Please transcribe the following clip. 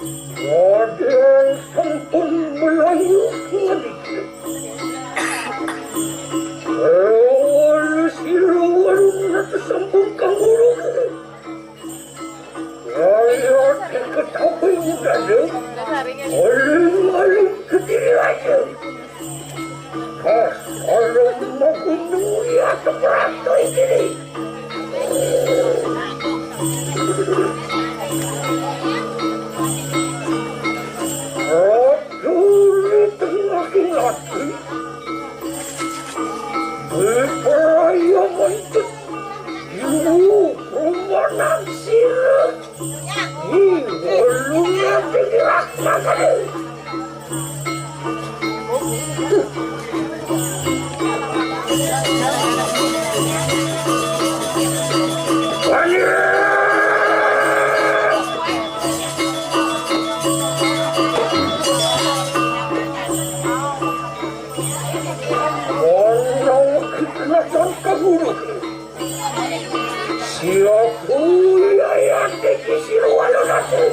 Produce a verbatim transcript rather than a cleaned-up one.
Model sampun melayu ngadikit. Lawan sira walunat sampun kanguru. Kaya diketapi dada, aling-aling kediri raja. Pas alam magunung ya teperasai diri. Ratu di tengah laki. Diperaya mantuk ibu prumanan sira. Ibu lunga tinggi rasa kali. Ana kekerasan kaguru. Siapa yang ada di siruan aku?